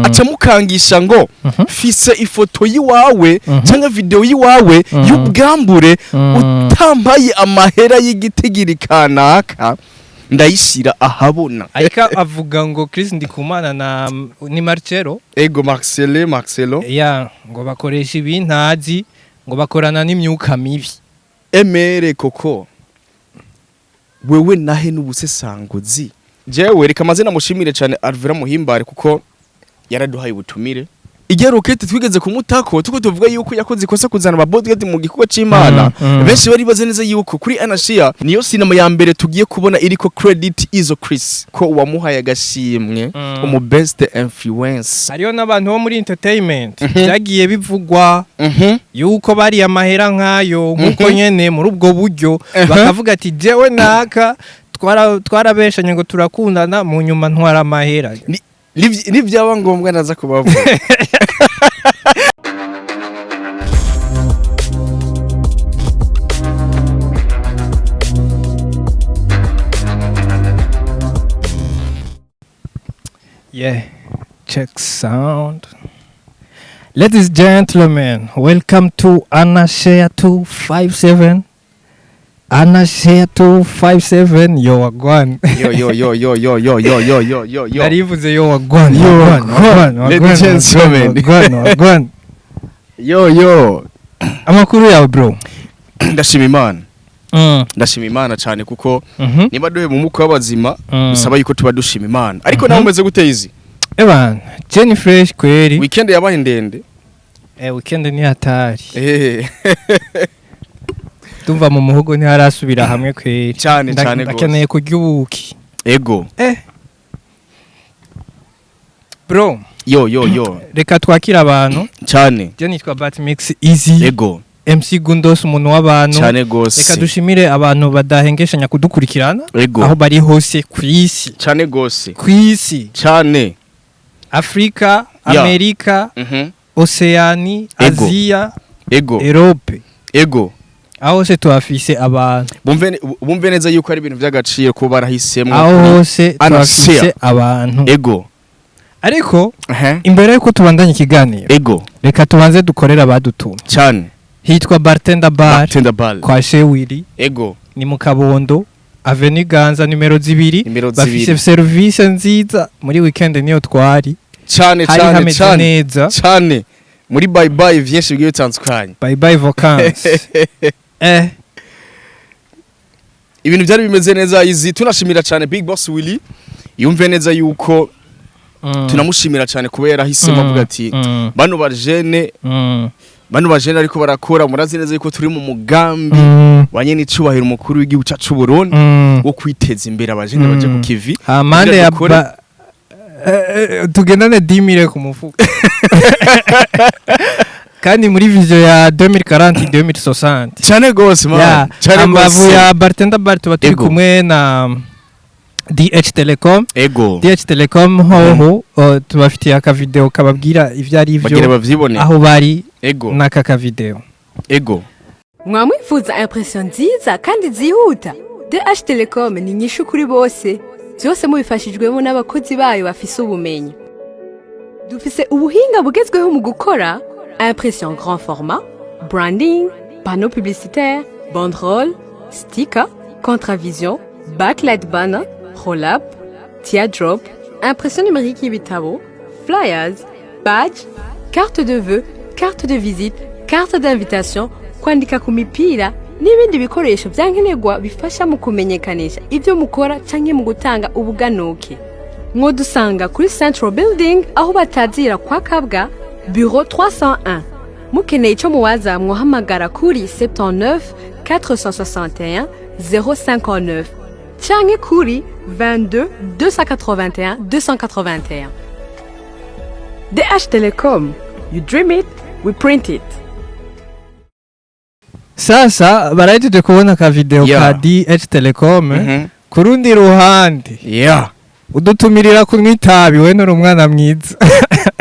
Aca mukangisha ngo fise ifoto yiwawe cyangwa video yiwawe y'ubwambure, utambaye amahera y'igitigiri kanaka ndayishira ahabona. Ariko avuga ngo Chris Ndikumana na ni Marcelo. Ego, Marcele, Marcelo. Ya, ngo bakoresha ibintazi, ngo bakorana n'imyuka mibi. Emere koko wewe nahe n'ubusesanguzi. Jewe reka amazina mushimire cyane Alvera Muhimbare kuko yaraduhaye ubutumire. Igihe rokete twigeze kumutako tuko tuvuga yuko yakoze ikosa kuzana aba bodyguard mu gikorwa c'Imana, benshi bari bazi neza yuko kuri Anashia niyo sinema ya mbere tugiye kubona iriko credit izo Chris ko wamuhaye agashimwe umu best influence. Hariho n'abantu bo muri entertainment byagiye bivugwa yuko bari amahera nk'ayo nk'uko nyene muri ubwo buryo, bakavuga ati jewe naka twarabeshanye ngo turakundana, mu nyuma ntwara amahera. Nivyaba ngombwa naza kubavuga. Yeah, check sound. Ladies and gentlemen, welcome to Anna Share 257. Anna Share 257, yo wagwan. Yo yo yo yo yo yo yo yo yo yo yo. Narivuze yo wagwan. Yo wagwan, wagwan. Wagwan, Ladies and wagwan, gentlemen. wagwan, wagwan. Yo yo. Amakuru yawe, bro? Ndashima Imana. Ndashima Imana cyane kuko niba duhe mu muko w'abazima bisaba yuko tuba dushima Imana. Ariko nawe umeze gute izi? Eban, Jenny fresh kweri. Weekend yabaye ndende. Weekend ni hatari. Ndumva mu muhogo ntiharasubira hamwe kweri. Cyane, cyane gose. Ndakeneye kurya ubuki. Ego. Bro, Yo yo yo. reka twakire abantu. Cyane. Je nitwa Batmix Easy. Ego. MC Gundos, umuntu w'abantu. Cyane gose. Reka dushimire abantu badahengeshanya kudukurikirana Ego. aho bari hose ku isi. Cyane gose. Ku isi. Cyane. Afrika, Ya. Amerika, Oceani, Ego. Aziya, Ego. Europe. Ego. Aho hose tuhafise abantu. Bumve neza yuko ari ibintu by'agaciro ko barahisemo. Aho hose Anashia. tuhafise abantu. Ego. Ariko Ehe. imbere yuko tubandanya ikiganiro, Ego. reka tubanze dukorere abadutumye. Cyane. Hitwa Bartender Bar Tender ball. kwa Shewiri, Ego. ni mu Kabondo, Avenue Ganza nimero 2. Nimero Bafise zibiri. service nziza, muri weekend niyo twari. Cyane Hari cyane hameze cyane. neza. Cyane. Muri bye bye vyinshi bigiye bitandukanye. Bye bye vacances. Ibintu byari bimeze neza izi, tunashimira cyane Big Boss Willy, yumve neza yuko tunamushimira cyane kuba yarahisemo avuga ati bano bajene, bano bajene ariko barakora, murazi neza yuko turi mu mugambi wa nyene icubahiro umukuru w'igihugu cacu Burundi wo kwiteza imbere, abajene baje ku kivi. Amande ya Dukore. Tugendane 10,000 ku mufuka. Kandi muri vision ya 2040 2060. Cyane gose man. Ya, cyane ambavu gose. ya Bartender Bar tuba turi Ego. kumwe na DH Telecom. Ego. DH Telecom hoho tubafitiye akavideo kababwira ivyo ari bagira vyo bavyibone. aho bari Ego. n'aka kavideo. Ego. Mwamwifuza impression nziza kandi zihuta? DH Telecom ni nyishu kuri bose, byose mubifashijwemo n'abakozi bayo bafise ubumenyi. Dufise ubuhinga bugezweho mu gukora impression grand format, branding, panneau publicitaire, banderole, sticker, contravision, backlight banner, roll-up, teardrop, impression numérique y'ibitabo, flyers, badge, carte de vœux, carte de visite, carte d'invitation, kwandika ku mipira n'ibindi bikoresho byankenerwa bifasha mu kumenyekanisha ibyo mukora canke mu gutanga ubuganuke. Mwodusanga kuri Central Building aho batazira kwa Kabwa, bureau 301. Mukeneye ico muwaza mwohamagara kuri 79 461 059 canke kuri 22 281 281. DH Telecom, you dream it, we print it. Sasa barahejeje kubona akavideo Yeah. ka DH Telecom. Ku rundi ruhande, Yeah. udutumirira kunywa itabi, we nuri umwana mwiza.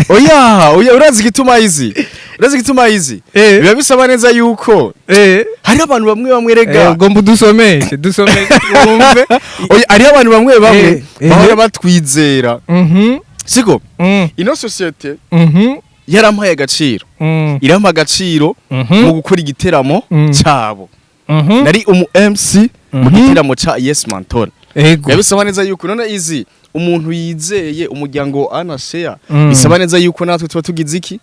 Oya oya, urazi igituma izi, urazi igituma izi, biba bisaba neza yuko hariho abantu bamwe bamwe rega. Ugomba udusomeshe, dusomeshe twumve. Oya, hariho abantu bamwe bamwe bahora batwizera. Siko ino société yarampaye agaciro, irampa agaciro mu gukora igiteramo cabo. Nari umu MC mu giteramo ca Yes Manton. Yabisaba neza yuko none izi umuntu yizeye umuryango wa Anashare, bisaba neza yuko natwe tuba tugize iki,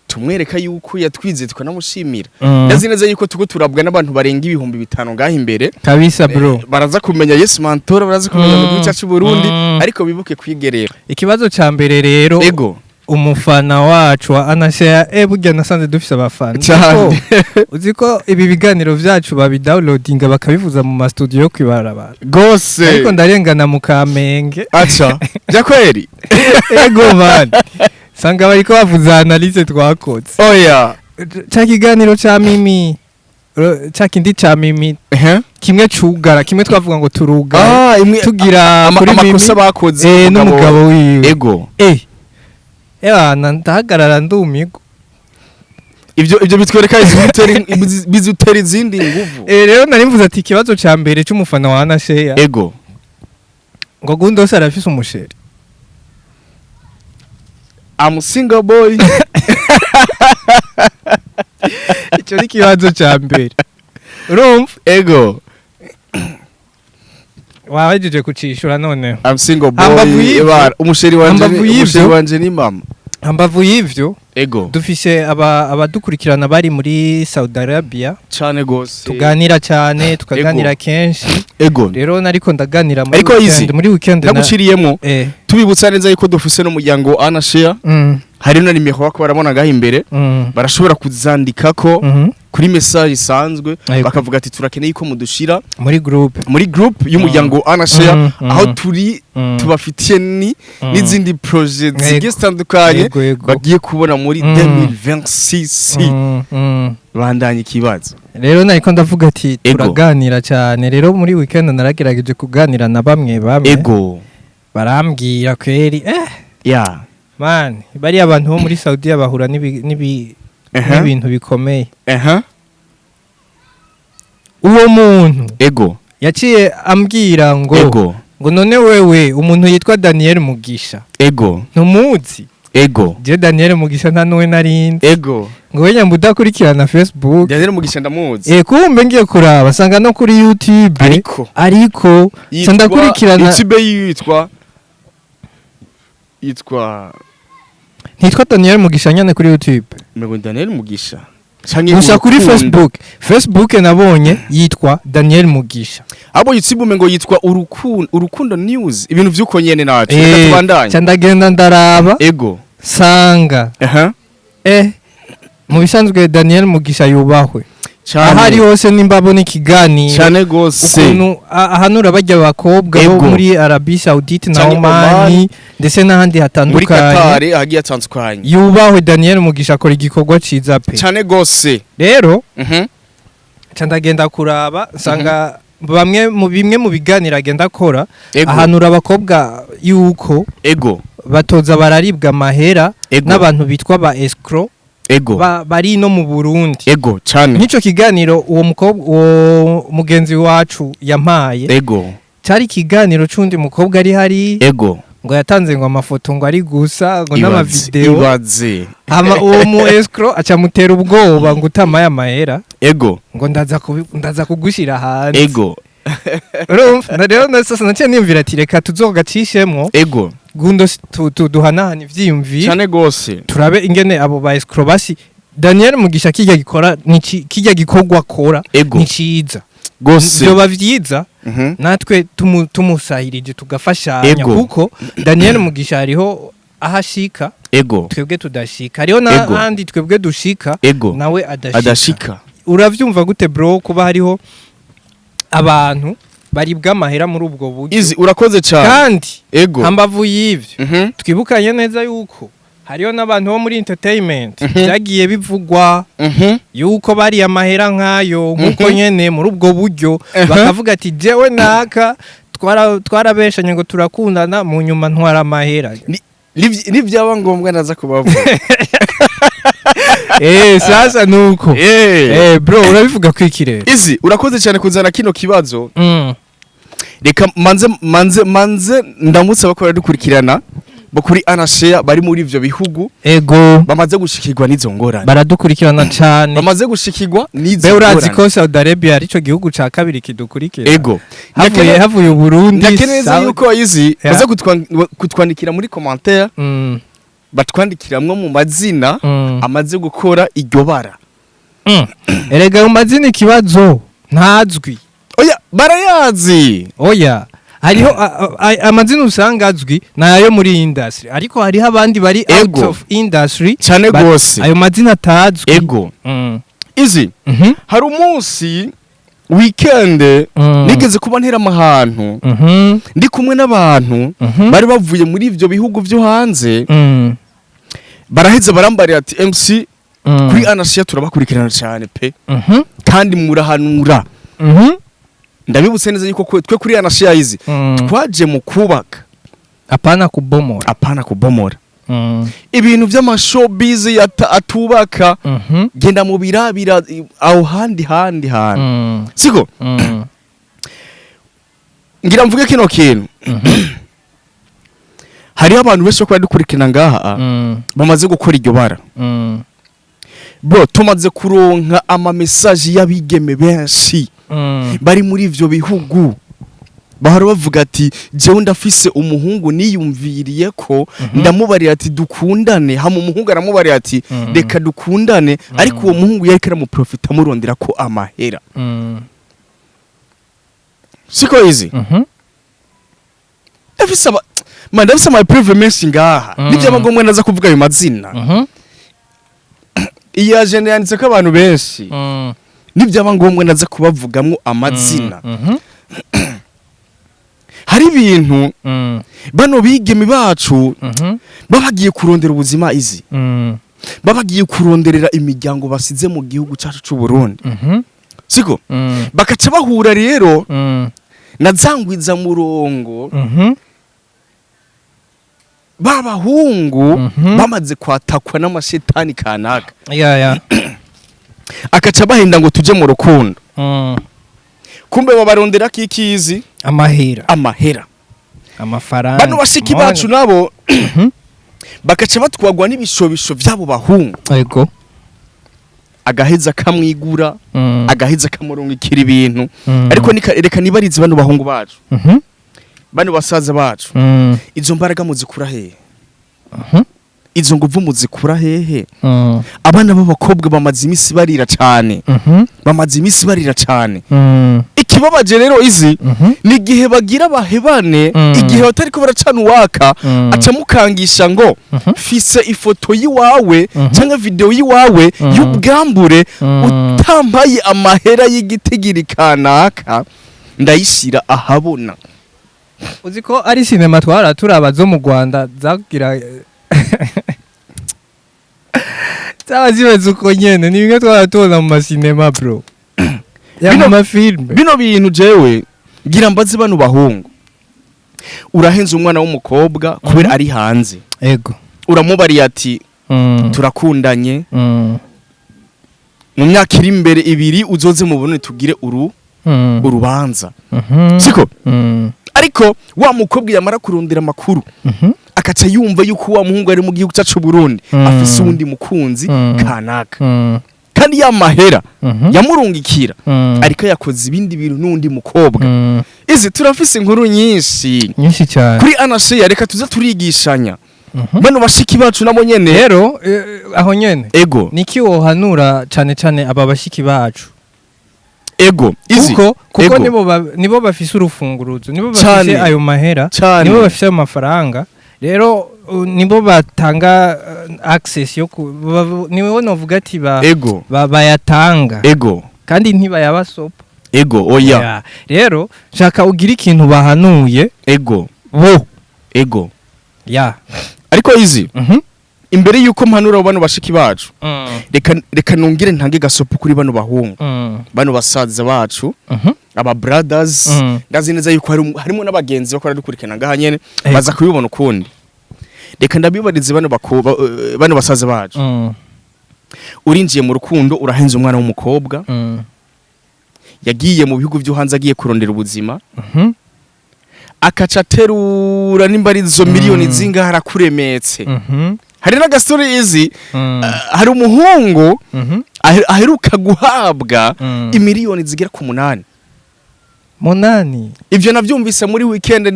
tumwereka yuko yatwize, tukanamushimira. Ndazi neza yuko tuko turabwa n'abantu barenga 5000 ngaho imbere. Kabisa, bro. Baraza kumenya Yes Mantora, baraza kumenya mu gihugu cyacu Burundi, ariko bibuke kwigerera. Ikibazo ca mbere rero, umufana wacu wa Anashare, burya nasanze dufise abafana. Cyane. Uzi ko ibi biganiro vyacu babidownloadinga bakabivuza mu ma studio yo kwibarabara? Gose. Ariko ndarengana mu Kamenge. Aca bya kweri. Ego man, sanga bariko bavuza analyse twakoze. Oya. Ca kiganiro ca Mimi, ca kindi ca Mimi, kimwe cugara, kimwe twavuga ngo turugara, ah, imwe tugira kuri Mimi amakosa bakoze n'umugabo wiwe. Ebana, ndahagarara ndumirwa. Ivyo bitwereka bizutera izindi nguvu. Rero nari mvuze ati ikibazo ca mbere c'umufana wa Anashare, ngo Gundos arafise umu chéri? I'm single boy. Ico ni ikibazo ca mbere, urumva? Ego. Wahejeje kucishura noneho. I'm single boy. Hambavu y'ivyo- Ebara, umu chéri wanje Hambavu y'ivyo- umu chéri wanje ni mama. Hambavu y'ivyo, dufise abadukurikirana bari muri Saudi Arabia. Cane gose. Tuganira cyane, tukaganira kenshi. Rero nariko ndaganira muri Ariko weekend, izi, muri weekend ndaguciriyemo, tubibutsa neza yuko dufise n'umuryango Anashare. Hari na nimero bako barabona ngaho imbere, barashobora kuzandikako kuri message isanzwe, bakavuga ati turakeneye ko mudushira muri groupe, muri group y'umuryango Anashare, aho turi tubafitiye ni n'izindi projet zigiye zitandukanye Yego, yego. bagiye kubona muri 2026. Bandanye ikibazo. Rero nariko ndavuga ati turaganira cyane. Rero muri weekend naragerageje kuganira na bamwe bamwe, barambwira kweri, man, bariya abantu bo muri Saudiya bahura n'ibintu bikomeye. Uwo muntu yaciye ambwira ngo ngo none wewe umuntu yitwa Daniel Mugisha ntumuzi? Je Daniel Mugisha nta nuwe narindi. Ngo we nyamba udakurikirana Facebook. Daniel Mugisha ndamuzi. Kumbe ngiye kuraba sanga no kuri YouTube, ariko ariko yitwa- ca ndakurikirana. YouTube yitwa Ntitwa Daniel Mugisha nyane kuri YouTube? Mego Daniel Mugisha canke Gusa kuri Urukundo. Facebook nabonye yitwa Daniel Mugisha. Abo YouTube umengo yitwa Urukundo, Urukundo News, ibintu vyuko nyene nacu. Reka tubandanye. Ca ndagenda ndaraba, sanga mu bisanzwe Daniel Mugisha yubahwe Cane. ahari hose, nimba abona ikiganiro, Cane gose. ukuntu ahanura bajya abakobwa bo muri Arabie Saoudite na Canke Oman Oman, ndetse n'ahandi muri hatandukanye. Qatar hagiye hatandukanye. Yubahwe Daniel Mugisha, akora igikorwa ciza pe. Cane gose. Rero ca ndagenda kuraba nsanga bamwe mu bimwe mu biganiro agenda akora, ahanura abakobwa yuko batoza bararibwa amahera n'abantu bitwa ba escroc bari no mu Burundi. Ego cane. Nk'ico kiganiro uwo mukobwa, uwo mugenzi wacu yampaye, cari ikiganiro c'undi mukobwa ari hari, ngo yatanze ngo amafoto ngo ari gusa ngo Ibaze, n'amavideo, ibaze. Hama uwo mu escroc aca mutera ubwoba ngo utamaye amahera, ngo ndaza kugushira hanze. Urumva rero na sasa naciye niyumvira ati reka tuzogacishemwo, gundo duhanahana ivyiyumviro, Cane gose. turabe ingene abo ba escroc basi. Daniel Mugisha kijya gikora kijya gikorwa akora ni ciza. Gose. Vyoba vyiza natwe tumusahirije tugafashanya, kuko Daniel Mugisha hariho aho ashika twebwe tudashika, hariho n'ahandi twebwe dushika nawe adashika. Adashika. Uravyumva gute bro, kuba hariho abantu baribwa amahera muri ubwo buryo? Izi urakoze cane. Kandi hambavu y'ivyo, twibukanye neza yuko hariho n'abantu bo muri entertainment byagiye bivugwa yuko bariye amahera nk'ayo nk'uko nyene muri ubwo buryo, bakavuga ati jewe naka twarabeshanye ngo turakundana, mu nyuma ntwara amahera. Nivyaba ngombwa naza kubavuga. Sasa nuko bro, urabivuga kwiki rero? Izi urakoze cyane kuzana kino kibazo. Reka manze ndamutse bakora dukurikirana bo kuri Anashare bari muri ivyo bihugu Ego. bamaze gushikirwa n'izo ngorane. Baradukurikirana cane. Bamaze gushikirwa n'izo Be urazi ngorane. ko Saudi Arabia arico gihugu ca kabiri kidukurikira? Ego. Havuye Burundi. Ndakeneza yuko izi baza kutwandikira muri commentaire, batwandikiramwo mu mazina amaze gukora iryo bara. Erega ayo mazina, ikibazo ntazwi. Oya, barayazi. Oya, hariho amazina usanga azwi nayo muri industry, ariko hariho abandi bari out of industry Cane gose. ayo mazina atazwi. Ego. Izi hari umunsi weekend nigeze kuba ntera ahantu ndi kumwe n'abantu bari bavuye muri ivyo bihugu vyo hanze, baraheze barambarira ati: "MC, kuri Anasiya turabakurikirana cyane pe, kandi murahanura." Ndabibutse neza yuko twe kuri Anasiya izi twaje mu kubaka, apana kubomora. Apana kubomora. Ibintu by'amashowbiz atubaka, genda mu birabira aho handi hantu, siko? Ngira mvuge kino kintu: hariho abantu benshi bo dukurikirana ngaha bamaze gukora iryo bara. Bro, tumaze kuronka ama message y'abigeme benshi bari muri ivyo bihugu, bahora bavuga ati: "Jewe ndafise umuhungu niyumviriye ko ndamubarira ati dukundane." Hama umuhungu aramubarira ati: "Reka dukundane." Ariko uwo muhungu yariko aramuprofita, amurondera ko amahera. Siko izi? Ndafise aba man, ndafise ama preuve menshi ngaha. Nivyaba ngombwa ndaza kuvuga ayo mazina. Iyi agenda yanditse ko abantu benshi. Nibyaba ngombwa ndaza kubavugamwo amazina. Hari ibintu bano bigeme bacu baba bagiye kurondera ubuzima izi, baba bagiye kuronderera imiryango basize mu gihugu cyacu cy'u Burundi, siko? Bakaca bahura rero na zangwiza murongo, b'abahungu bamaze kwatakwa n'amashetani kanaka, akaca bahenda ngo tuje mu rukundo. Kumbe babarondera kikizi? Amahera. Amahera. Amafaranga. Bano bashiki bacu nabo bakaca batwagwa n'ibishobisho vy'abo bahungu. Agaheza kamwigura, agaheza kamurungikira ibintu. Ariko reka nibarize bano bahungu bacu, bano basaza bacu: izo mbaraga muzikura hehe? Izo nguvu muzikura hehe? Abana b'abakobwa bamaze iminsi barira cane, bamaze iminsi barira cane. Ikibabaje rero izi ni igihe bagira bahebane, igihe batariko baracana uwaka, acamukangisha ngo: "Fise ifoto y'iwawe cyangwa video y'iwawe y'ubwambure, utambaye amahera y'igitigiri kanaka ndayishira ahabona." Uzi ko ari sinema twara turaba zo mu Rwanda zagira zaba zimeze uko nyene? Ni bimwe twara tubona mu masinema, bro, ya mu mafilme. Bino bintu jewe ngira mbaze bano bahungu: urahenze umwana w'umukobwa kubera ari hanze, uramubariye ati: "Turakundanye, mu myaka iri imbere 2 uzoze mu Burundi tugire urubanza," siko? Ariko wa mukobwa yamara kurondera amakuru, akaca yumva yuko wa muhungu ari mu gihugu cyacu Burundi, afise uwundi mukunzi kanaka, kandi ya mahera yamurungikira ariko yakoze ibindi bintu n'undi mukobwa. Izi turafise inkuru nyinshi. Nyinshi cyane. Kuri Anasheya reka tuze turigishanya. Bano bashiki bacu nabo nyene. Rero aho nyene, niki wohanura cane cane aba bashiki bacu? Ego izi. Kuko nibo bafise urufunguruzo, nibo bafise ayo mahera, nibo bafise ayo mafaranga. Rero nibo batanga access yo nibo novuga ati bayatanga kandi ntibayabasopa. Ego, oya. Ya. Rero shaka ugira ikintu bahanuye bo. Ya. Ariko izi, imbere yuko mpanura bano bashiki bacu, reka nongere ntange gasopo kuri bano bahungu, bano basaza bacu, aba brothers. Ndazi neza yuko harimo n'abagenzi bakora dukurikirana ngaha nyene, baza kubibona ukundi. Reka ndabibarize bano bano basaza bacu: urinjiye mu rukundo, urahenze umwana w'umukobwa, yagiye mu bihugu byo hanze agiye kurondera ubuzima. Akaca aterura nimba ari izo miliyoni zingahe, arakuremetse. Hari n'agasore izi, hari umuhungu aheruka guhabwa imiliyoni zigera ku 8. 8. Ivyo navyumvise muri weekend,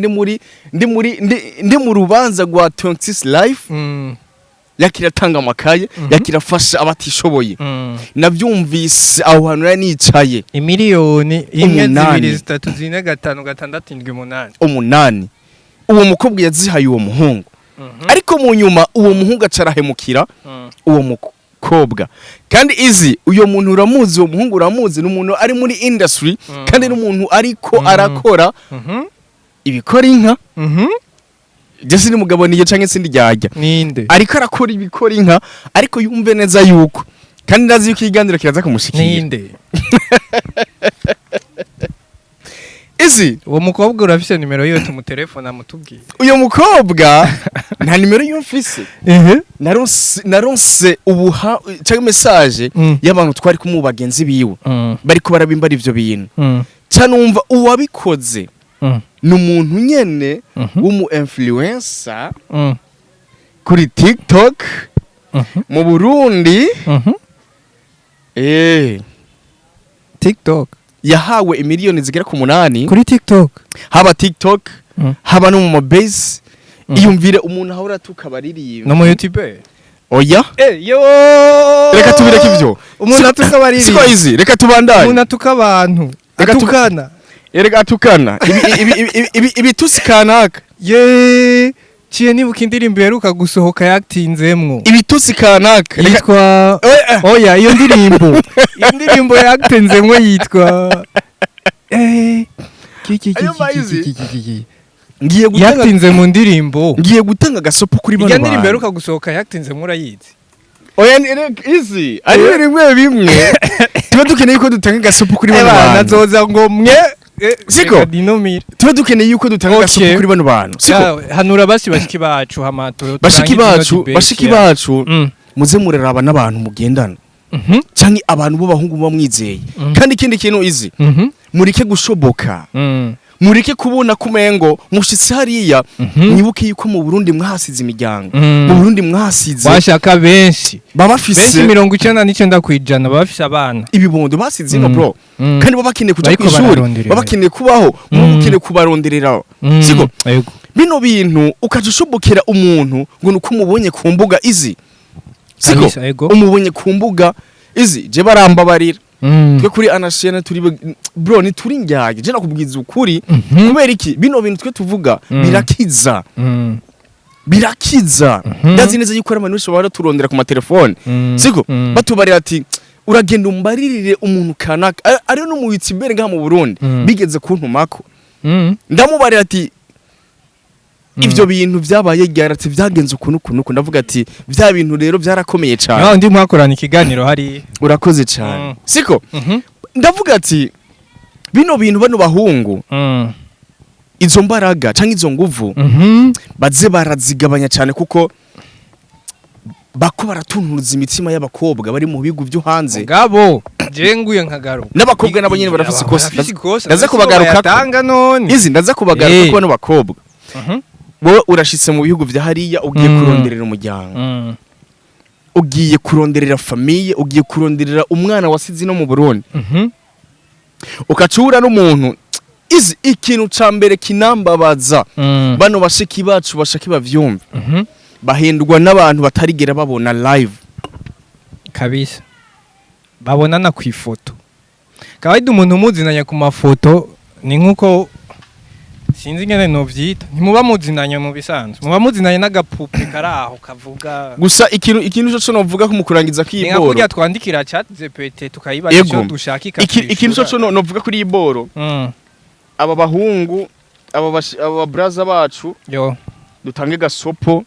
ndi mu rubanza rwa 26 Life, yakiratanga amakaye, yakirafasha abatishoboye. Navyumvise aho hantu nari nicaye. Imiliyoni imwe, 8. 2, 3, 4, 5, 6, 7, 8. 8. Uwo mukobwa yazihaye uwo muhungu, ariko mu nyuma uwo muhungu acarahemukira uwo mukobwa. Kandi izi, uyo muntu uramuzi, uwo muhungu uramuzi, ni umuntu ari muri industry, kandi n'umuntu ariko arakora ibikora inka. Je sindi mugabo niyo canke sindi ryarya. Ninde? Ariko arakora ibikora inka, ariko yumve neza yuko, kandi ndazi yuko ikiganiro kiraza kumushikira. Ninde? Izi, Uwo mukobwa urafise nimero yiwe, tumutelefone amutubwire? Uyo mukobwa nta nimero yumfise. Naronse ubuha cyangwa message y'abantu twari kumwe, bagenzi biwe, bariko barabimbara ivyo bintu. Ca numva uwabikoze ni umuntu nyene w'umu influencer kuri TikTok mu Burundi. TikTok. Yahawe imiliyoni zigera ku 8 Kuri TikTok. Haba TikTok, haba no mu mabase. Iyumvire umuntu ahora atuka abaririmba. No mu YouTube. Oya. Eh, yo. Reka tubireke ivyo. Umuntu atuka abaririmbyi. Siko izi, reka tubandanye. Umuntu atuka abantu. Reka Atukana. Erega atukana ibitusi kanaka. Ye, ciye nibuka indirimbo iheruka gusohoka yatinzemwo. Ibitusi kanaka. Yitwa Eh. Oya, iyo ndirimbo yatinzemwo yitwa ki ki ki Ayo ki mayizi. ki ki ki ki. Ngiye gutanga Yatinze mu ndirimbo. Ngiye gutanga agasopo kuri bano Iyo ndirimbo bantu. iheruka gusohoka yatinzemwo, urayizi? Oya, izi ari bimwe bimwe tuba dukeneye ko dutanga agasopo kuri bano Ebana, bantu. nazoza ngo mwe Siko? reka dinomire. Tuba dukeneye yuko dutanga agasopo kuri bano bantu, siko? Ya, hanura basi bashiki bacu hama Bashiki turangize ino bacu, debate bashiki ya. bacu, muze muraraba n'abantu mugendana canke abantu b'abahungu muba mwizeye. Kandi ikindi kintu izi, mureke gushoboka, mureke kubona kumengo mushitsi hariya. Mwibuke yuko mu Burundi mwahasize imiryango, mu Burundi mwahasize Washaka benshi, baba benshi, bafise 99% baba bafise abana. Ibibondo basize ino, bro, kandi baba bakeneye kuja Bariko kw'ishuri, bararonderera. baba bakeneye kubaho, muba mukeneye kubaronderera, siko? Yego. Bino bintu ukaja ushobokera umuntu ngo nuko umubonye ku mbuga izi, siko? Kabisa, yego. Umubonye ku mbuga izi, je barambabarira. Twe kuri anashene turi bro, ntituri njyage. Je nakubwiza ukuri. Kubera iki? Bino bintu twe tuvuga birakiza, birakiza. Ndazi neza yuko hari abantu benshi baba baturondera ku matelefone, siko? Batubarira ati: "Uragenda umbaririre umuntu kanaka." Ariyo n'umubitsi imbere ngaha mu Burundi, bigeze kuntumako. Ndamubarira ati: "Ivyo bintu vyabaye ryari?" Ati: "Vyagenze ukuntu ukuntu uku." Ndavuga ati: "Vya bintu rero vyarakomeye cane." Naho ndi mwakorana ikiganiro hari. Urakoze cane. Siko? Ndavuga ati bino bintu, bano bahungu, izo mbaraga canke izo nguvu baze barazigabanya cyane, kuko bako baratunturuza imitima y'abakobwa bari mu bihugu byo hanze. Mugabo je nguye nkagaruka. N'abakobwa nabo nyene barafise ikosa. Barafise ikosa. Ndaza kubagarukako. Bayatanga none. Izi ndaza kubagaruka ko bano bakobwa, wowe urashitse mu bihugu vya hariya, ugiye kuronderera umuryango, ugiye kuronderera famille, ugiye kuronderera umwana wasize no mu Burundi, ukacura n'umuntu izi. Ikintu ca mbere kinambabaza, bano bashiki bacu, bashaki bavyumve, bahendwa n'abantu batarigera babona live. Kabisa, babonana ku ifoto. Kawaida umuntu umuzinanye ku mafoto ni nkuko, sinzi ingene novyita, ntimuba muzinanye mu bisanzwe, muba muzinanye n'agapupe kari aho kavuga. Gusa ikintu cyo novuga ko mu kurangiza Ni nka kw'iboro, kurya twandikira Chat GPT tukayibaza Ego. icyo dushaka, Ikintu cyo novuga kuri iyi boro, aba bahungu, aba braza bacu, Yo. dutange gasopo,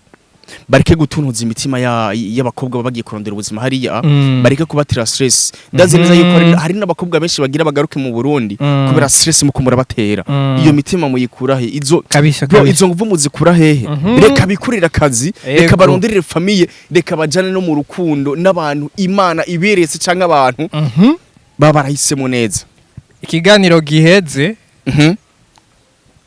bareke gutunuza imitima y'abakobwa baba bagiye kurondera ubuzima hariya, bareke kubatira stress. Ndazi neza yuko hari n'abakobwa benshi bagira bagaruke mu Burundi kubera stress muko murabatera. Iyo mitima muyikura he? Izo Kabisa. bro, Kabisa. izo nguvu muzikura hehe? Reka bikurira akazi, reka baronderere famille, reka bajane no mu rukundo n'abantu Imana iberetse canke abantu baba barahisemo neza. Ikiganiro giheze,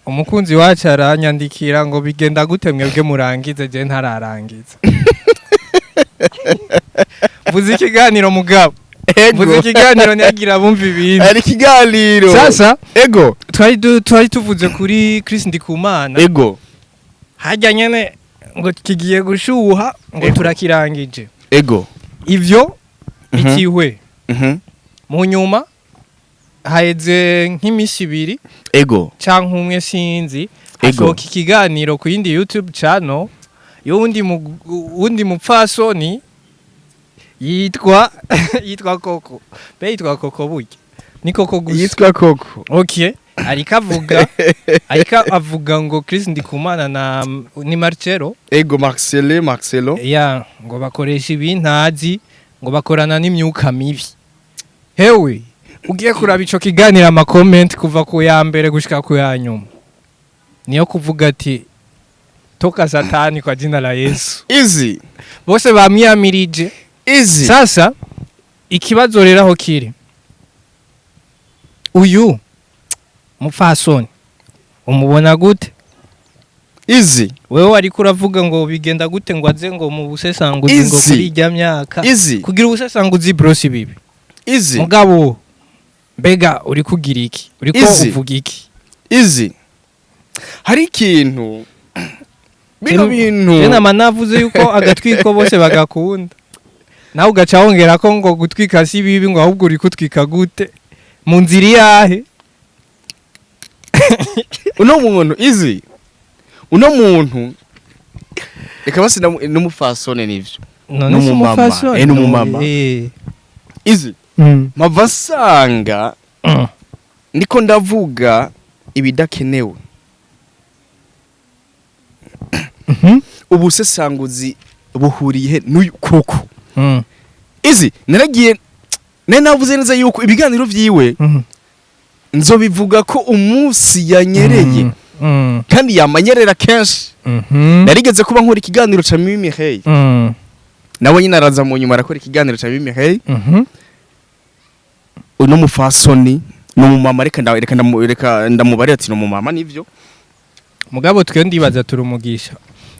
Umukunzi wacu aranyandikira ngo bigenda gute mwebwe murangize, je ntararangiza. Mvuze ikiganiro mugabo, mvuze ikiganiro ntiyagira bumva ibindi. Ari ikiganiro. Sasa ego. Twari tuvuze kuri Chris Ndikumana. Ego. Hajya nyene ngo kigiye gushuha ngo Ego. turakirangije. Ego. Ivyo itihwe. Mu nyuma haheze nk'imisi 2 Ego. canke umwe sinzi, Ego. hasohoka ikiganiro ku yindi YouTube channel y'uwundi wundi mupfasoni yitwa Koko, be yitwa Koko, burya ni Koko gusa. Yitwa Koko. Okay, ariko avuga ngo Chris Ndikumana na ni Marcelo. Ego, Marcelo, Marcelo. Ya, ngo bakoresha ibintazi, ngo bakorana n'imyuka mibi. Hewe, ugiye kuraba ico kiganiro, ama comment kuva ku ya mbere gushika ku ya nyuma niyo kuvuga ati toka satani kwa jina la Yesu. Easy. Bose bamwiyamirije. Easy. Sasa ikibazo rero aho kiri, uyu mupfasoni umubona gute? Easy. Wewe wariko uravuga ngo bigenda gute ngo aze ngo mu busesanguzi ngo Easy. kuri irya myaka. Easy. Kugira ubusesanguzi bro si bibi. Easy. Mugabo mbega uri kugira iki, uriko Easy. uvuga iki? Easy, hari ikintu bino bintu. Je nama navuze yuko agatwiko bose bagakunda, nawe ugaca wongera ko ngo gutwika si bibi, ngo ahubwo uri kutwika gute, mu nzira iyahe? Uno muntu, Easy, uno muntu reka basi n'umufasone nivyo. None si N'umumama. umupfasoni? N'umumama. Easy, mpava nsanga ndiko ndavuga ibidakenewe. Ubusesanguzi buhuriye he n'uyu Koko? Easy, naragiye nari navuze neza yuko ibiganiro vyiwe nzobivuga ko umunsi yanyereye, kandi yamanyerera kenshi. Narigeze kuba nkora ikiganiro ca Mimi Hey, nawe nyine araza mu nyuma arakora ikiganiro ca Mimi Hey. Uno mufasoni ni umumama, reka ndamubarira ati ni umumama nivyo. Mugabo twe ndibaza turumugisha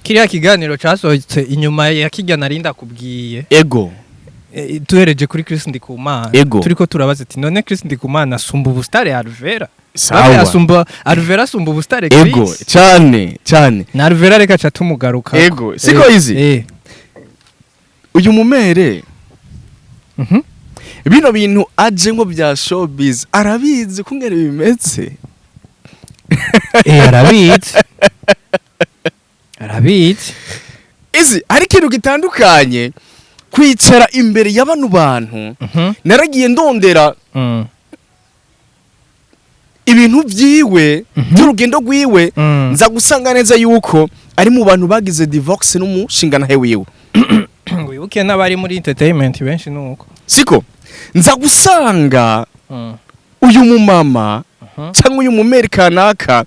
kiriya kiganiro casohotse inyuma ya kirya nari ndakubwiye. Ego. Tuhereje kuri Chris Ndikumana. Ego. Turiko turabaza ati none Chris Ndikumana asumba ubustare Alvera? Sawa. Babe asumba Alvera, asumba ubustare Chris. Ego, cyane cyane. Na Alvera reka ca tumugaruka. Ego, siko Easy? Eh. Uyu mumere, bino bintu aje ngo bya showbiz, arabizi kungere bimeze. Eh, arabizi, arabizi. Easy, hari ikintu gitandukanye kwicara imbere ya bano bantu. Naragiye ndondera ibintu vyiwe by'urugendo rwiwe, nza gusanga neza yuko ari mu bantu bagize divorce n'umushinganahe wiwe. Wibuke n'abari muri entertainment benshi nuko. Siko nza gusanga uyu mumama cyangwa uyu mumeri kanaka,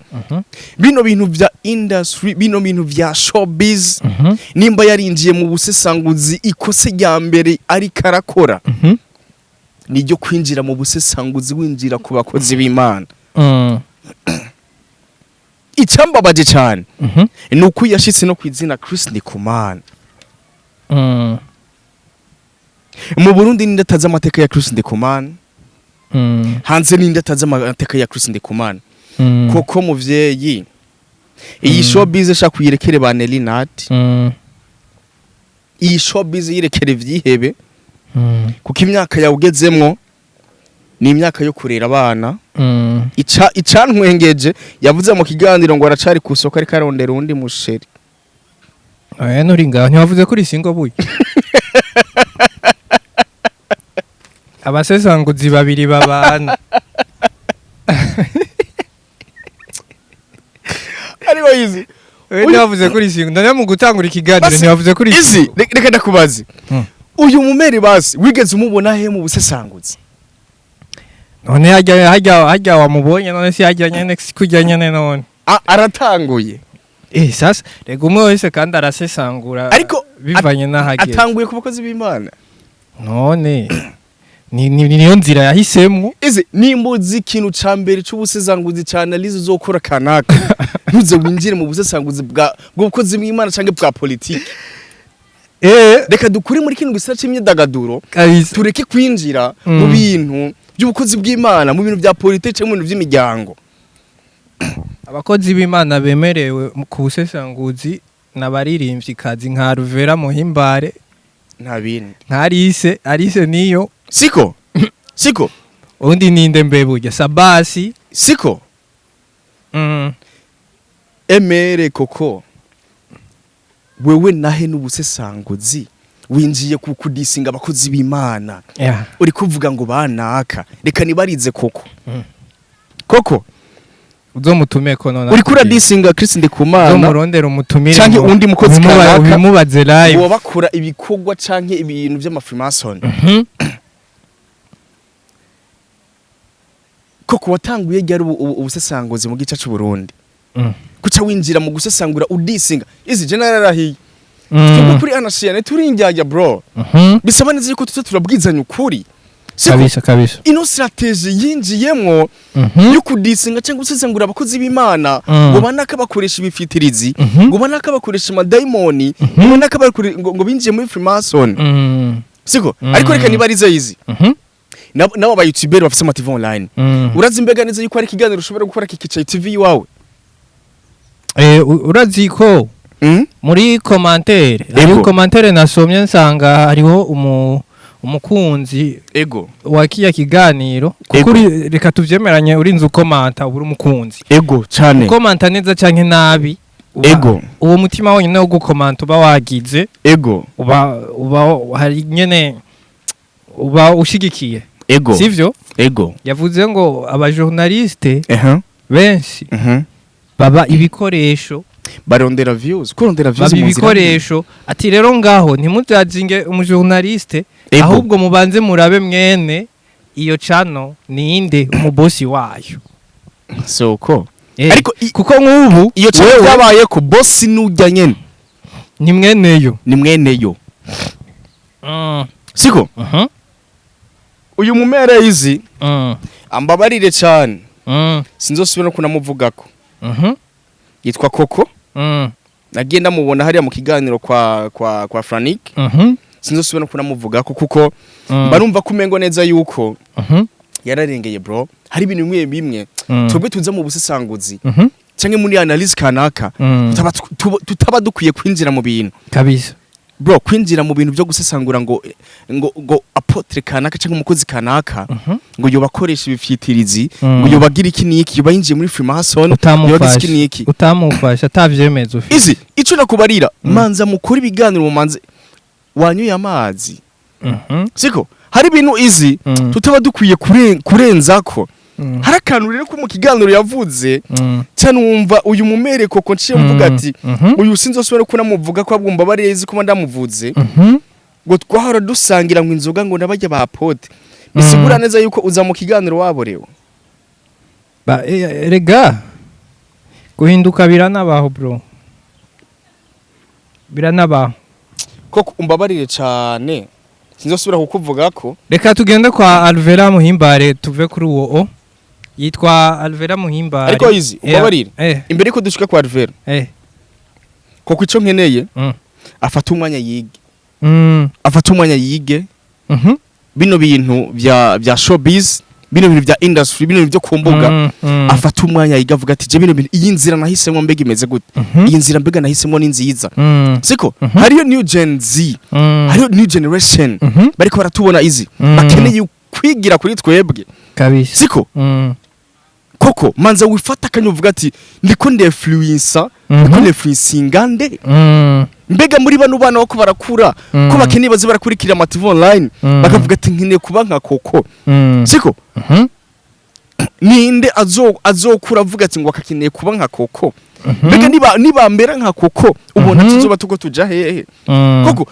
bino bintu vya industry, bino bintu vya showbiz, nimba yarinjiye mu busesanguzi, ikose rya mbere ariko arakora niryo kwinjira mu busesanguzi winjira ku bakozi b'Imana. Icambabaje cyane ni uko yashitse no ku izina Chris Ndikumana. Mu Burundi ninde atazi amateka ya Chris Ndikumana? Hanze ninde atazi amateka ya Chris Ndikumana? Koko muvyeyi, iyi showbiz shaka kuyirekere ba Nelly Nat. Iyi showbiz yirekere vyihebe, kuko imyaka yawe ugezemwo ni imyaka yo kurera abana. Ica icantwengeje, yavuze mu kiganiro ngo aracari ku isoko ariko arondera uwundi musheri. Oya, nturi ngaho, ntiwavuze kuri singo buye abasesanguzi babiri babana. Ariko Easy, Oya, ntiwavuze kuri singo ndane mu gutangura ikiganiro. Basi, ntiwavuze kuri Easy, singo. Reka ndakubaze. Uyu mumeri basi wigeze umubona he mu busesanguzi? None hajya wamubonye, none si hajya nyene, si kujya nyene none. Aratanguye. Eh, sasa rega umwe wese kandi arasesangura Ariko bivanye n'ahageze. Atanguye ku bakozi b'Imana. None Niyo nzira yahisemwo. Izi nimba uzi ikintu ca mbere c'ubusesanguzi ca analyse uzokora kanaka, ntuze winjire mu busesanguzi bwa bw'ubukozi bw'Imana canke bwa politiki. Reka dukure muri kino gisata c'imyidagaduro, tureke kwinjira mu bintu by'ubukozi bw'Imana, mu bintu bya politiki canke mu bintu by'imiryango. Abakozi b'Imana bemerewe ku busesanguzi n'abaririmvyikazi nka Ruvera Muhimbare, nta bindi, nka Alice, Alice niyo. Siko siko. Undi ninde mbe burya? Sabasi. Siko. Emere koko, wewe nahe n'ubusesanguzi winjiye ku kudisinga abakozi b'Imana, uri kuvuga ngo banaka. Reka nibarize koko. Koko, Uzomutumeko none. uri kuradisinga Chris Ndikumana Uzomurondera umutumire canke ngo undi mukozi kanaka, ubimubaze live. Ngo bakora ibikorwa canke ibintu vy'amafreemason. Koko, watanguye ryari ubusesanguzi mu gice c'u Burundi? Kuca winjira mu gusesangura udisinga izi general ahiye. Twebwe kuri anashiyane turi indyarya, bro. Bisaba neza yuko tuza turabwizanya ukuri, siko? Kabisa kabisa. Ino strategy yinjiyemwo yo kudisinga cyangwa gusesangura abakozi b'Imana, ngo banaka bakoresha ibifitirizi, ngo banaka bakoresha amadayimoni, ngo banaka ngo binjiye muri Freemason, siko? Ariko reka nibarize izi, nabo aba YouTuber bafise ama TV online, urazi imbega neza yuko hari ikiganiro ushobora gukora kikicaye TV iwawe? Urazi ko muri commentaire, hariho commentaire nasomye nsanga hariho umukunzi wa kiya kiganiro, kuko reka tuvyemeranye, urinze ukomanta uba uri umukunzi. Ego cyane. Ukomanta neza canke nabi, uwo mutima wonyine wo gukomanta uba wagize, uba hari nyene uba ushigikiye, sivyo? Ego. Yavuze ngo abajournaliste benshi baba ibikoresho. Barondera views, kurondera views baba mu nzira mbi. ibikoresho. Ati rero ngaho ntimujaginge umujournaliste, ahubwo mubanze murabe mwene iyo channel ninde, umubosi wayo. Soko. Ariko Kuko nk'ubu iyo cyane wewe byabaye ko boss nujya nyene ni mweneyo. Ni mweneyo, siko? Uyu mumere izi, ambabarire cyane, sinzosubira no kunamuvugako. Yitwa Koko. Nagiye ndamubona hariya mu kiganiro kwa Franik. Sinzosubira no kunamuvugako kuko mba numva ko umengo neza yuko yararengeye, bro. Hari ibintu bimwe bimwe twebwe tuza mu busesanguzi cyangwa muri analyse kanaka tutaba dukwiye kwinjira mu bintu, bro. Kwinjira mu bintu byo gusesangura ngo apôtre kanaka cyangwa umukozi kanaka ngo yobakoresha ibifyitirizi, ngo yobagira iki niki, yoba yinjiye muri Freemason, yobagize iki Utamufasha niki. Utamufasha atavyemeza ufite. Izi ico nakubarira, manza mukora ibiganiro, mumanze wanyoye amazi, siko? Hari ibintu izi tutaba dukwiye kurenzako. Hari akantu rero ko mu kiganiro yavuze cyane, wumva uyu mumere koko nciye mvuga ati uyu sinzosubira ko namuvuga ko abwumva barezi ko ndamuvuze, ngo twahora dusangira ngo inzoga ngo nabajya ba pote. Bisigura neza yuko uza mu kiganiro waborewe. Ba rega guhinduka biranabaho, bro, biranabaho. Koko umbabarire cyane, sinzosubira kukuvuga ko. Reka tugende kwa Alvera Muhimbare, tuve kuri uwo o yitwa Alvera Muhimbare. Ariko izi umbabarire, imbere yuko dushika kwa Alvera, koko ico nkeneye, afata umwanya yige, afata umwanya yige bino bintu vya showbiz, bino bintu vya industry, bino bintu byo ku mbuga. Afata umwanya yiga, avuga ati: "Je bino bintu, iyi nzira nahisemo mbega imeze gute? Iyi nzira mbega nahisemo ni nziza?" Siko? Hariyo new Gen Z, hariyo new generation bariko baratubona izi, bakeneye kwigira kuri twebwe, siko? Koko manza wifata akanya uvuga ati: "Ndiko ndinfluencer, ndiko ndinfluencinga nde?" Mbega muri bano bana bako barakura, ko bakeneye baze barakurikira ama TV online, bakavuga ati: "Nkeneye kuba nka Koko," siko? Ninde azokura avuga ati ngo akakeneye kuba nka Koko? Mbega niba nibambera nka Koko, ubona tuzoba tuko tuja hehe? Koko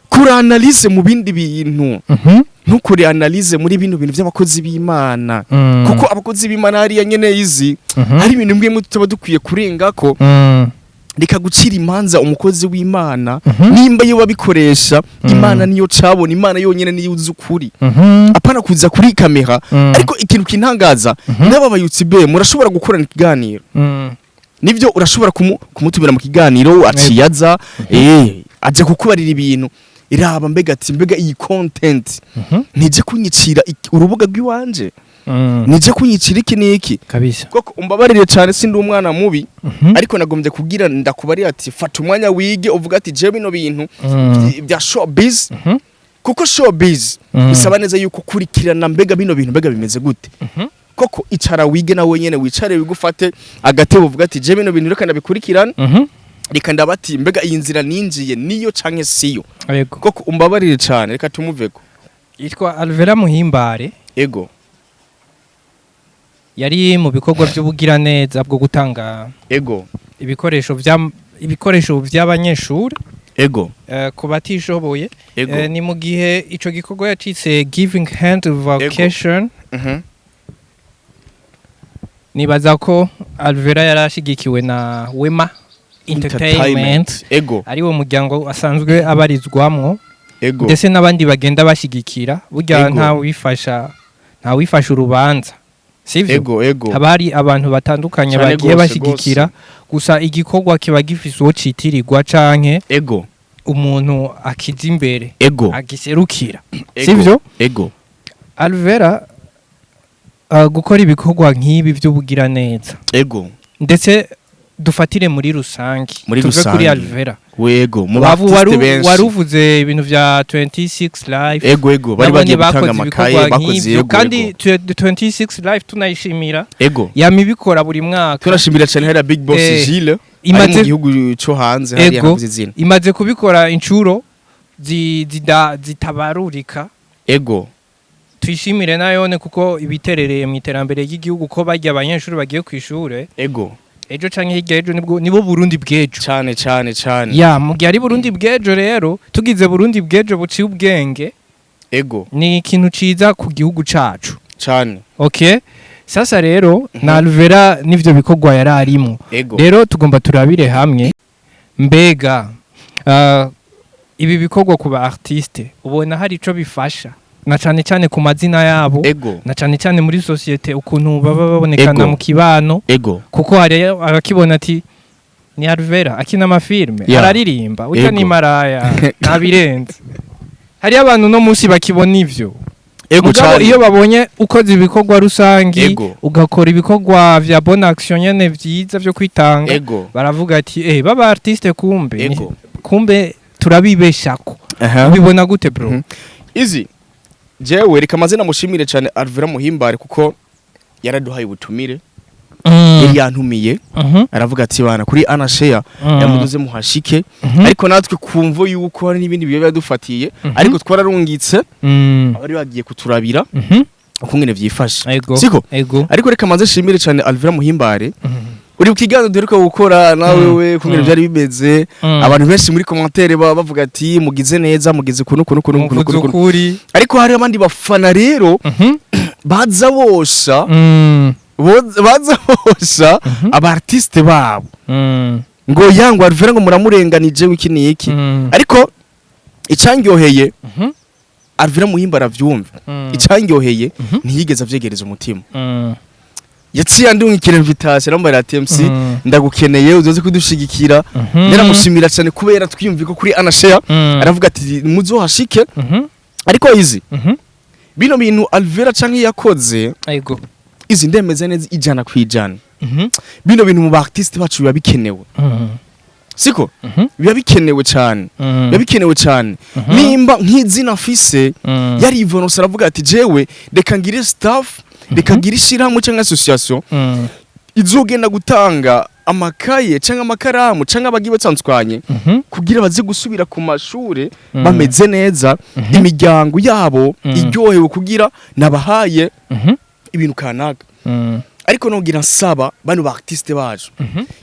kura analyse mu bindi bintu, ntukore analyse muri bino bintu by'abakozi b'Imana, kuko abakozi b'Imana hariya nyene izi, hari ibintu bimwe tutaba dukwiye kurengako. Reka gucira imanza umukozi w'Imana. Nimba yo babikoresha, Imana niyo cabona, Imana yonyene niyo uzi ukuri. Apana kuza kuri kamera. Ariko ikintu kintangaza, n'aba bayutsi be murashobora gukorana ikiganiro. Nivyo, urashobora kumutumira mu kiganiro, aciyaza aje kukubarira ibintu. Iraba mbega ati mbega iyi content nije kunyicira urubuga rw'iwanje, nije kunyicira iki n'iki. Koko umbabarire cyane, sindi umwana mubi, ariko nagombye kugira ndakubarira ati fata umwanya wige, uvuga ati jewe bino bintu bya showbiz, kuko showbiz bisaba neza yuko kurikirana mbega bino bintu mbega bimeze gute. Koko icara wige, nawe nyene wicare wigufate agatebo, uvuga ati je bino bintu reka ndabikurikirana, reka ndabati mbega iyi nzira ninjiye niyo canke siyo. Koko umbabarire cyane, reka tumuveko. Yitwa Alvera Muhimbare. Yari mu bikorwa by'ubugiraneza bwo gutanga ibikoresho by'abanyeshuri ku batishoboye. Ni mu gihe ico gikorwa yacitse Giving Hand Vacation. Nibaza ko Alvera yari ashigikiwe na Wema Entertainment, ari wo muryango asanzwe abarizwamwo, ndetse n'abandi bagenda bashigikira burya. Nta wifasha urubanza, sivyo? Ego. Haba hari abantu batandukanye Cane bagiye gose, bashigikira, gusa igikorwa kiba gifise uwo citirirwa canke umuntu akiza imbere, agiserukira, sivyo? Ego. Alvera gukora ibikorwa nk'ibi by'ubugiraneza, ndetse dufatire muri rusange, Muri tuve kuri rusange. Alvera. Wego, mu Wavu- ba artiste benshi. Waruvuze ibintu vya 26 Life. Ego, bari Nabone bagiye gutanga bakoze amakaye, ibikorwa bakoze nk'ivyo. Kandi 26 Life tunayishimira, yama ibikora buri mwaka. Turashimira cyane hariya Big Boss Gilles ari mu gihugu cyo hanze hariya, navuze izina. Imaze kubikora incuro zitabarurika. Tuyishimire nayone kuko ibiterereye mu iterambere ry'igihugu, ko barya abanyeshuri bagiye ku ishure ejo canke hirya ejo nibwo nibo Burundi bw'ejo. Cyane cyane cyane. Ya, mu gihe ari Burundi bw'ejo rero, tugize Burundi bw'ejo buciye ubwenge, ni ikintu ciza ku gihugu cacu. Okay, sasa rero na Alvera n'ivyo bikorwa yari arimwo. Rero tugomba turabire hamwe mbega ibi bikorwa ku ba artiste ubona hari ico bifasha, na cane cane ku mazina yabo, na cane cane muri société ukuntu baba babonekana mu kibano, kuko hari abakibona ati ni Alvera akina amafilme, araririmba urya, ni maraya, ntabirenze. Hari abantu no munsi bakibona ivyo. Mugabo iyo babonye ukoze ibikorwa rusangi, ugakora ibikorwa vya bonne action nyene vyiza vyo kwitanga, baravuga ati baba artiste kumbe kumbe turabibeshako. Ubibona gute, bro? Izi jewe reka amazina mushimire cyane Alvera Muhimbare, kuko yaraduhaye ubutumire, yari yantumiye, aravuga ati bana kuri Anashare yamuduze muhashike. Ariko natwe kumvo yuko hari n'ibindi biba byadufatiye, ariko twararungitse abari bagiye kuturabira ukungene vyifashe. Siko? Ego. Ariko reka maze shimire cyane Alvera Muhimbare. Uri ku kiganiro duheruka gukora nawe, we kungene byari bimeze, abantu benshi muri commentaire baba bavuga ati mugize neza, mugize kuno kuno kuno kuno Muvuze kuno kuno. ukuri. Ariko hari abandi bafana rero baza bosha baza bosha aba artiste babo, ngo yangwa Alvera ngo muramurenganije wiki niki. Ariko icangyoheye, Alvera Muhimbare aravyumva, icangyoheye, ntiyigeze avyegereza umutima. Yaciye andungikira invitation, arambwira ati MC, ndagukeneye uzoze kudushigikira. Ndaramushimira cyane kubera twiyumva ko kuri Anashare aravuga ati muzohashike. Ariko izi bino bintu Alvera canke yakoze, izi ndemeze neza 100%. Bino bintu mu ba artiste bacu biba bikenewe, siko? Biba bikenewe cyane, biba bikenewe cyane. Nimba nk'izina afise, yari Ivonos, aravuga ati jewe reka ngire staff, reka ngire ishyirahamwe cyangwa association izogenda gutanga amakaye cyangwa amakaramu cyangwa abagiye batandukanye, kugira baze gusubira ku mashure bameze neza, imiryango yabo iryohewe, kugira nabahaye ibintu kanaka. Ariko nogira nsaba bano ba artiste bacu,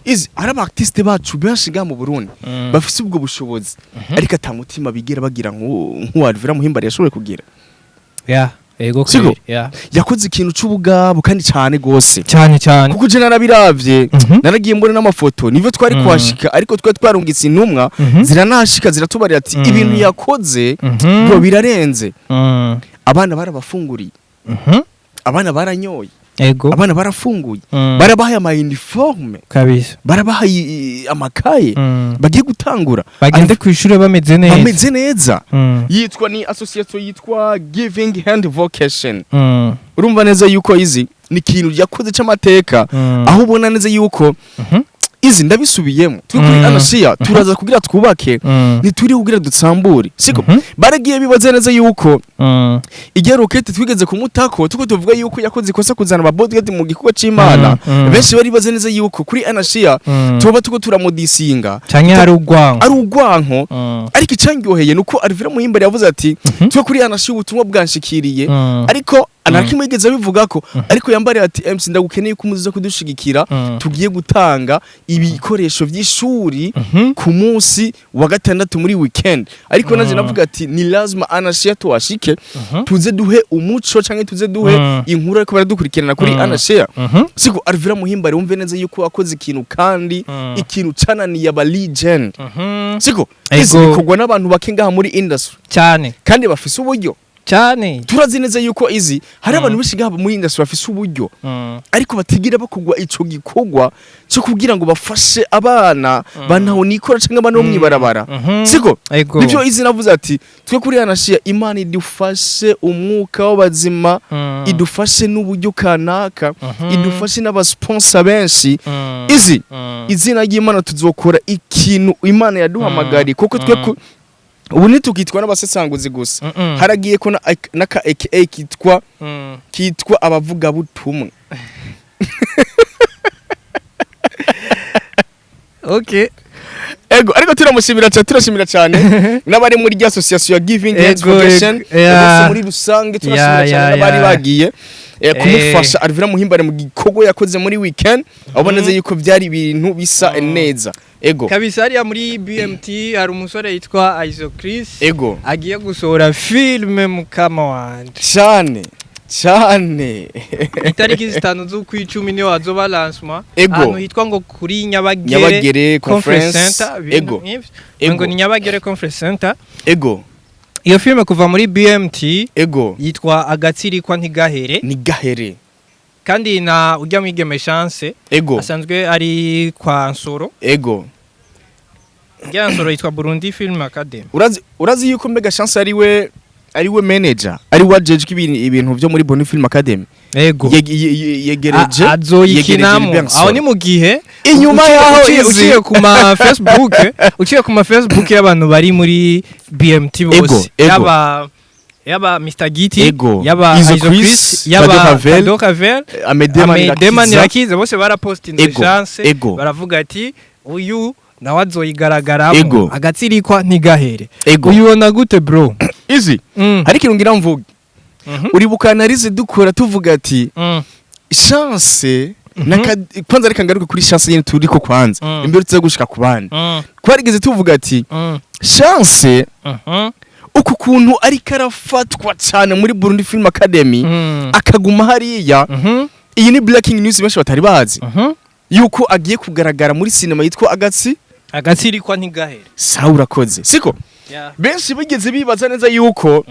izi ari aba artiste bacu benshi ngaha mu Burundi bafise ubwo bushobozi, ariko ata mutima bigira bagira nk'uwa Alvera Muhimbare yashoboye kugira. Ya, Ego. Siko? Kweli, yeah. Yakoze ikintu c'ubugabo kandi cane gose. Cyane cyane. Kuko je narabiravye, naragiye mbona n'amafoto, nivyo twari kuhashika, ariko twari twarungitse intumwa, ziranahashika, ziratubarira ati ibintu yakoze, bro, birarenze. Abana barabafunguriye, abana baranyoye, abana barafunguye, barabahaye ama uniforme, barabahaye amakaye, bagiye gutangura. Bagende ku ishure bameze neza. Bameze neza. Yitwa, ni association yitwa Giving Hand Vocation. Urumva neza yuko izi ni ikintu yakoze c'amateka, aho ubona neza yuko izi, ndabisubiyemo, turi kuri Anasiya, turaza kugira twubake, ntituri kugira dutsambure, siko? Baragiye bibaze neza yuko igihe rokete twigeze kumutako, tuko tuvuga yuko yakoze ikosa kuzana aba bodyguard mu gikorwa c'Imana, benshi bari baze neza yuko kuri Anasiya tuba tuko turamudisinga Canke hari urwango. Ari urwanko. Ariko icangyoheye nuko Alvira Muhimbare yavuze ati twe kuri Anasiya ubutumwa bwanshikiriye, ariko nta yigeze abivuga ko, ariko yambariye ati: "MC, ndagukeneye ko muza kudushigikira, tugiye gutanga ibikoresho vy'ishuri ku munsi wa gatandatu muri weekend." Ariko naje navuga ati ni lazima Anashia tuwashike, tuze duhe umuco canke tuze duhe inkuru, ariko baradukurikirana kuri Anashia. Siko Alvira Muhimbare, wumve neza yuko wakoze ikintu kandi ikintu cananiye aba legend, siko? Izi bikorwa n'abantu bake ngaha muri industry kandi bafise uburyo. Turazi neza yuko izi hari abantu benshi ngaha muri industry bafise uburyo, ariko batigira bakugwa ico gikorwa cyo kugira ngo bafashe abana bantaho nikora canke abana bo mwibarabara, siko? Ego. Nivyo izi navuze ati twe kuri Anashiya, Imana idufashe umwuka w'abazima, idufashe n'uburyo kanaka, idufashe n'abasponsor benshi, izi izina ry'Imana, tuzokora ikintu Imana yaduhamagariye, kuko twe ubu ntitukitwa n'abasesanguzi gusa, haragiye ko n'aka aka kitwa kitwa abavugabutumwa. Ego, ariko turamushimira cyane, turashimira cyane n'abari muri rya association ya Giving Hands Ego, Foundation ego, yeah. bose muri rusange. Turashimira cyane n'abari bagiye kumufasha Alvira Muhimbare mu gikorwa yakoze muri weekend, abona neza yuko byari ibintu bisa neza. Ego. Kabisa, hariya muri BMT hari umusore yitwa Aizo Chris agiye gusohora filme, mukama wanje. Cyane cyane. Itariki 5 z'ukwicumi niyo hazoba lancement, ahantu hitwa ngo kuri Nyabagere Nyabagere Conference Conference Center, ibintu nk'ivyo. Ngo ni Nyabagere Conference Center. Iyo filme kuva muri BMT yitwa Agatsirikwa Ntigahere. Ni gahere. Kandi na ujya mwigeme Chance asanzwe ari kwa Nsoro. Ujya Nsoro yitwa Burundi Film Academy. Urazi yuko mbega Chance ariwe manager, ari wajejwe ibintu byo muri Bonny Film Academy. Yegereje Azoyikinamo. yegereje. Aho ni mu gihe Inyuma yaho izi. Uciye ku ma Facebook y'abantu bari muri BMT bose, yaba Mr Giti, yaba Izo Izo Chris, Chris, yaba Kado Ravel, Kado Ravel, Amede Amede Manirakiza. Manirakiza, bose barapostinze Chance, baravuga ati uyu nawe azoyigaragaramo, Agatsirikwa Ntigahere. Uyibona gute, bro? Izi hari ikintu ngira mvuge. Uribuka analyse dukora tuvuga ati Chance kwanza reka ngaruke kuri Chance nyene turiko kwanza, imbere tuza gushika ku bandi. Twarigeze tuvuga ati Chance, uku kuntu ariko arafatwa cyane muri Burundi Film Academy, akaguma hariya, iyi ni breaking news benshi batari bazi, yuko agiye kugaragara muri sinema yitwa Agatsi Agatsirikwa Ntigahere. Sawa, urakoze, siko? Yeah. Benshi bigeze bibaza neza yuko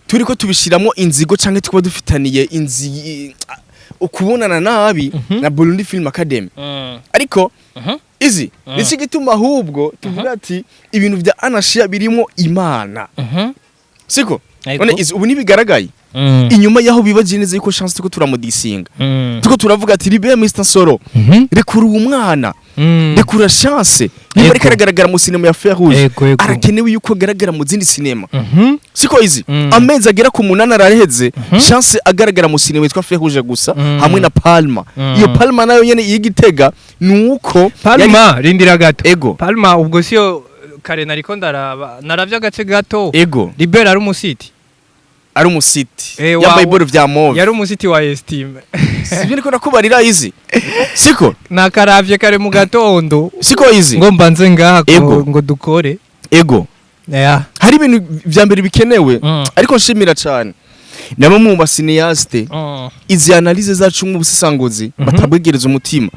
turiko tubishiramo inzigo canke tuba dufitaniye inzi ukubonana nabi na Burundi Film Academy, ariko izi niki gituma ahubwo tuvuga ati ibintu vya Anashia birimo Imana, siko? None izi ubu nibigaragaye inyuma yaho bibaje neza yuko Chance tuko turamudisinga, tuko turavuga ati ribe Mr Soro, rekura uwo mwana, rekura Chance niba ariko aragaragara mu sinema ya Fer Rouge, Ego. arakenewe yuko agaragara mu zindi sinema, siko? Izi amezi agera ku 8 araheze Chance agaragara mu sinema yitwa Fer Rouge gusa, hamwe na Palma. Iyo Palma nayo nyene y'Igitega nuko Palma, rindira gato. Ego. Palma ubwo siyo kare nariko ndaraba, naravye agace gato. Libera ari umusiti. Ari umusiti, yambaye iboro vya mauve. Yari umusiti wa Estime. Sivyo niko nakubarira izi, siko? Nakaravye kare mu gatondo. Siko izi? Ngo mbanze ngaha ngo dukore. Ego. Yeah. Hari ibintu vya mbere bikenewe, ariko nshimira cyane Na bamwe mu ba cinéastes, izi analyse zacu mu busesanguzi batabwegereza umutima,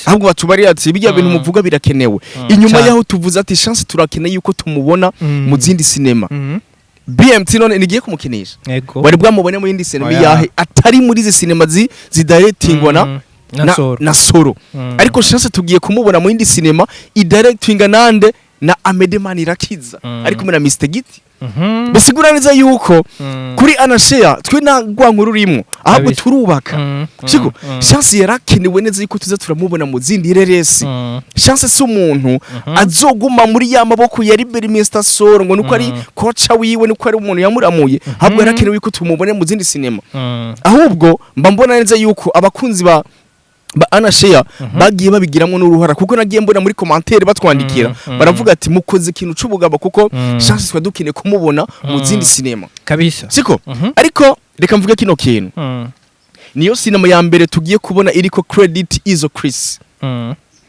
ahubwo batubarira ati bijya bintu muvuga birakenewe. Inyuma yaho tuvuze ati Chance turakeneye yuko tumubona mu zindi sinema, BMT none nigiye kumukinisha. Wari bwamubone mu yindi sinema Oya. yahe atari muri izi sinema zidirectingwa na Na Soro. Na Soro. Ariko Chance tugiye kumubona mu yindi sinema idirectinga nande? Na Amede Manirakiza, ari kumwe na Mr Giti. Bisigura neza yuko kuri Anashare twe nta rwango rurimo, ahubwo turubaka. Siko Chance yarakenewe neza yuko tuza turamubona mu zindi reresi. Chance si umuntu azoguma muri ya maboko ya Liberi Mr Soro ngo nuko ari coach wiwe, nuko ari umuntu yamuramuye. Ahubwo yarakenewe yuko tumubone mu zindi sinema. Ahubwo mba mbona neza yuko abakunzi ba Anashare bagiye babigiramo n'uruhara, kuko nagiye mbona muri commentaire batwandikira, baravuga ati mukoze ikintu c'ubugabo, kuko Chance twa dukeneye kumubona mu zindi sinema. Siko? Ariko reka mvuge kino kintu: niyo sinema ya mbere tugiye kubona iriko credit Izo Chris.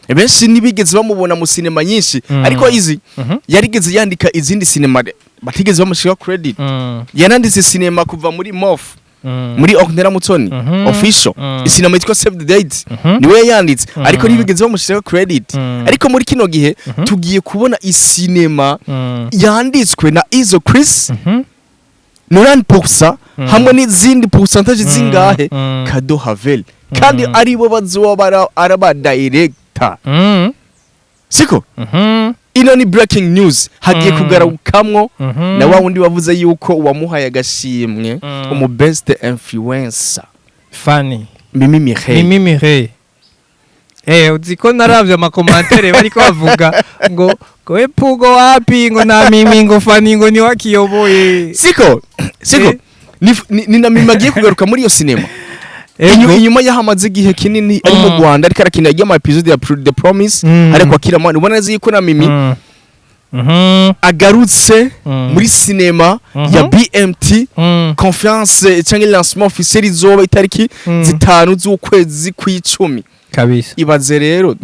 Benshi ntibigeze bamubona mu sinema nyinshi, ariko izi yarigeze yandika izindi sinema batigeze bamushyiraho credit. Yananditse sinema kuva muri Mof, muri Ornella Mutoni Official, isinema yitwa Save the Date, niwe yayanditse, ariko ntibigeze bamushyiraho credit. Ariko muri kino gihe tugiye kubona isinema yanditswe na Izo Chris, 90% hamwe n'izindi pourcentage zingahe, Kado Havel, kandi aribo bazoba araba director. Siko? Ino ni breaking news. Hagiye kugarukamwo na wa wundi wavuze yuko wamuhaye agashimwe, umu best influencer, Fanny. Mimi Mireille. Mimi Mireille. Uzi ko naravye ama commentaires, bariko bavuga ngo epugo wapi, ngo na Mimi, ngo Fanny ngo ni wakiyoboye. Siko? Ni na Mimi agiye kugaruka muri iyo sinema. Inyuma y'aho amaze igihe kinini ari mu Rwanda, ariko arakina ama episode ya The Promise, ariko akira ubona neza yuko na Mimi agarutse muri sinema ya BMT. Conference cyangwa lancement officiel izoba itariki 5 z'ukwezi kw'icumi. Ibaze rero.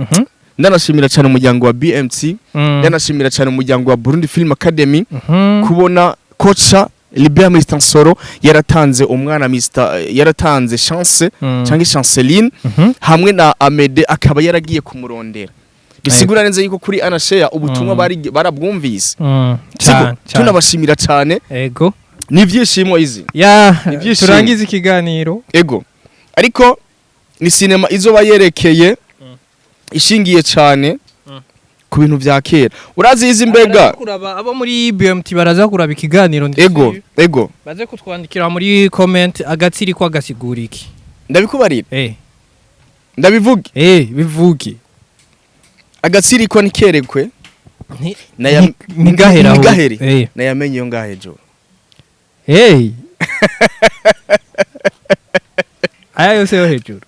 Ndanashimira cyane umuryango wa BMT, ndanashimira cyane umuryango wa Burundi Film Academy, kubona kocha Libert Mr Nsoro yaratanze umwana Mr yaratanze Chance cyangwa Chanceline, hamwe na Amede akaba yaragiye kumurondera. Bisigura neza yuko kuri Anashare ubutumwa bari barabwumvise. Siko? Cyane cyane. Tunabashimira cyane. Ni ibyishimo izi. Ya. Ibyishimo. Turangize ikiganiro. Ego, ariko ni sinema izoba yerekeye, ishingiye cyane ku bintu vya kera. Urazi izi mbega? Baraza kuraba, abo muri BMT baraza kuraba ikiganiro ndetse Ego. baze kutwandikira muri comment agatsiri ko agasigura iki. Ndabikubarira. Ndabivuge. Bivuge. Agatsiriko nikerekwe. Ntigahera aho. Ntigahere. Nayamenye iyo ngahe jo. Hey. Aya yose yo hejuru.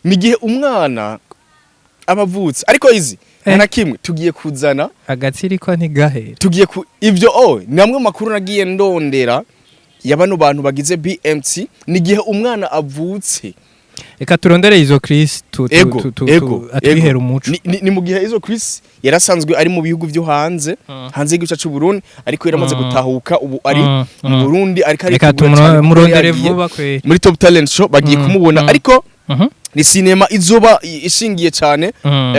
Ni gihe umwana aba avutse, ariko izi nta na kimwe tugiye kuzana. Agatsiri ko ntigahera. Tugiye ku ivyo ni amwe mu makuru nagiye ndondera ya bano bantu bagize BMT. Ni gihe umwana avutse. Reka turondere izo Chris tu, tu, Ego. tu, tu, Ego. tu, atwihere umuco. Ni mu gihe izo Chris yarasanzwe ari mu bihugu byo hanze, hanze y'igihugu cyacu Burundi, ariko yaramaze gutahuka, ubu ari mu Burundi, ariko ari Reka kugura cyane kuko tumurondere yagiye vuba kweri. muri Top Talent Show, bagiye kumubona. Ariko ni sinema izoba ishingiye cyane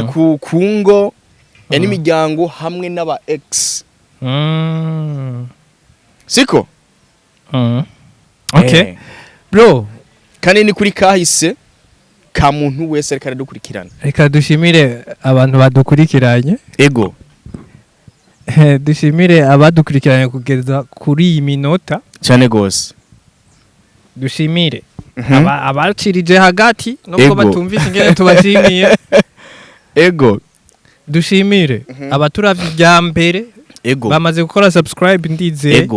ku ngo n'imiryango hamwe n'aba ex. Siko? Okay. Bro, Kandi ni kuri kahise ka muntu wese ariko aradukurikirana. Reka dushimire abantu badukurikiranye. Ego. Dushimire abadukurikiranye kugeza kuri iyi minota. Cyane gose. Dushimire abacirije hagati nubwo batumvise ingene tubashimiye. Dushimire abaturavye irya mbere, bamaze gukora subscribe ndizeye.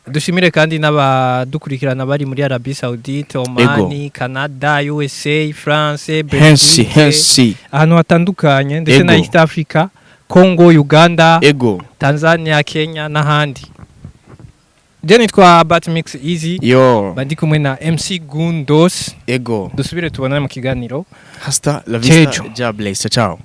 Dushimire kandi n'abadukurikirana bari muri Arabie Saoudite, Oman, Canada, USA, France, Henshi. Belgique, Henshi. ahantu hatandukanye, ndetse na East Africa, Congo, Uganda, Tanzania, Kenya n'ahandi. Je nitwa Batmix Easy, Yo. bandi kumwe na MC Gundos. Dusubire tubonane mu kiganiro Hasta la vista. Cejo. Ja bless. Ciao.